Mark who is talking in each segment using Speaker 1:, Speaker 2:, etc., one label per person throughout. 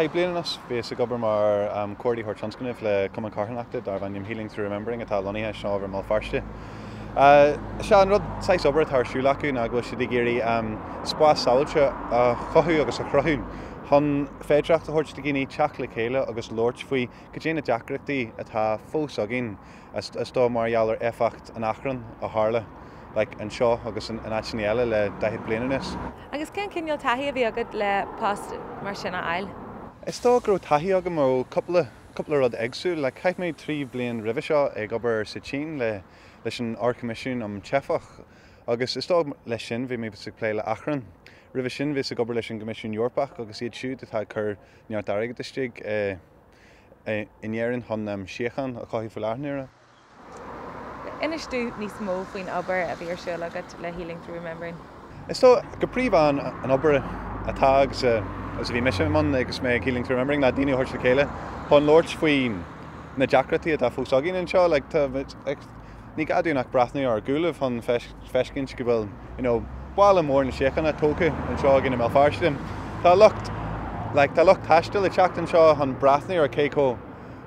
Speaker 1: le haghaidh bliain anuas. Bhíos ag obair mar comhordaitheoir tionscnaimh le cumann carthanachta darb ainm Healing Through Remembering atá lonnaithe anseo i mBéal Feirste. Is é an rud, saghas obair atá ar siúl acu ná go bhfuil siad ag iarraidh spás sábháilte a chothú agus a chruthú chun féidearthacht a thabhairt do dhaoine teacht le chéile agus labhairt faoi cad é na deacrachtaí atá fós againn is dóigh mar gheall ar éifeacht an achrainn a tharla like anseo agus in áiteanna eile le 40 bliain anuas.
Speaker 2: Agus cén cineál taithí a bhí agat le post mar sin a fháil?
Speaker 1: Is dóigh go raibh taithí agam ó cúpla cúpla rud éagsúil. Like chaith mé 3 bliain roimhe seo ag obair sa tSín le leis an Ard-Choimisiún um Teifeach agus is dóigh leis sin bhí mé ag plé le achrann. Roimhe sin bhíos ag obair leis an gCoimisiún Eorpach agus iad siúd atá ag cur neart airgid istigh i in Éirinn chun síocháin a chothú faoi láthair na huaire.
Speaker 2: Inis domh níos mó faoin obair a bhí ar siúl agat le Healing Through Remembering.
Speaker 1: Is dóigh go príomha an obair atá agus a bhí mise i mbun agus mé ag Healing Through Remembering ná daoine a thabhairt le chéile chun labhairt faoi na deacrachtaí atá fós againn anseo. Like, tá, like, ní gá dúinn ach breathnú ar ár gcúlaibh chun feiscint go bhfuil, you know, balla mór na síochána tógtha anseo againn i mBéal Feirste. Tá lucht, like, tá lucht taistil ag teacht anseo chun breathnú ar cé chomh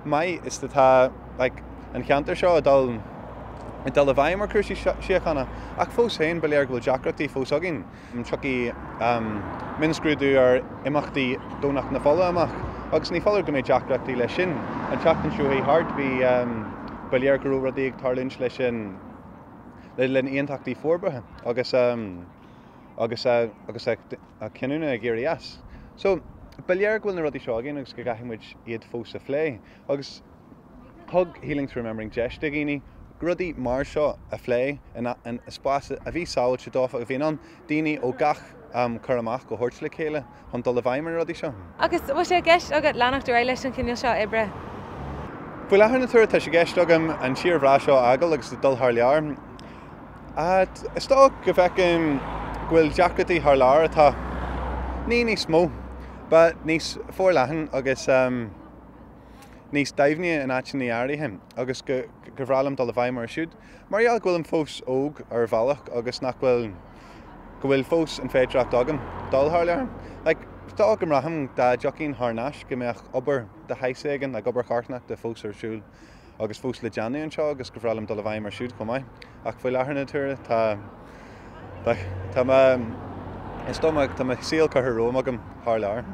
Speaker 1: maith is atá, like, an cheantar seo ag dul, ag dul i bhfeidhm ar chúrsaí síochána. Ach fós féin, ba léir go bhfuil deacrachtaí fós againn. Tiocfaidh mionscrúdú ar imeachtaí Dhomhnach na Fola amach agus ní foláir go mbeidh deacrachtaí leis sin. An tseachtain seo chuaigh thart bhí, ba léir go raibh rudaí ag tarlúint leis an, le linn Aontachtaí Forbartha agus, agus, agus a cinniúna ag éirí as. So, ba léir go bhfuil na rudaí seo againn agus go gcaithfidh muid iad fós a phlé agus. Thug Healing Through Remembering deis do dhaoine rudaí mar seo a phlé in spás a bhí sábháilte dófa, a bhí in ann daoine ó gach cur amach a thabhairt le chéile chun dul i bhfeidhm ar na rudaí seo.
Speaker 2: Agus an bhfuil sé i gceist agat leanacht ar aghaidh leis an chineál seo oibre?
Speaker 1: Faoi láthair na huaire tá sé i gceist agam an tír bhreá seo a fhágáil agus dul thar lear. Is dóigh go bhfeicim go bhfuil deacrachtaí thar lear atá ní níos mó, but níos forleathan agus. níos doimhne in áiteanna áirithe agus go gur bhreá liom dul i bhfeidhm orthu siúd. Mar gheall go bhfuilim fós óg ar bhealach agus nach bhfuil, go bhfuil fós an féidearthacht agam dul thar lear. Like, dóigh go mbraithim dá dtiocfainn thar n-ais go mbeadh obair de shaghas éigin, like obair charthanachta fós ar siúl agus fós le déanamh anseo agus gur bhreá liom dul i bhfeidhm air siúd chomh maith. Ach faoi láthair na huaire tá, tá, tá mo, is dóigh tá mo saol curtha romham agam thar lear.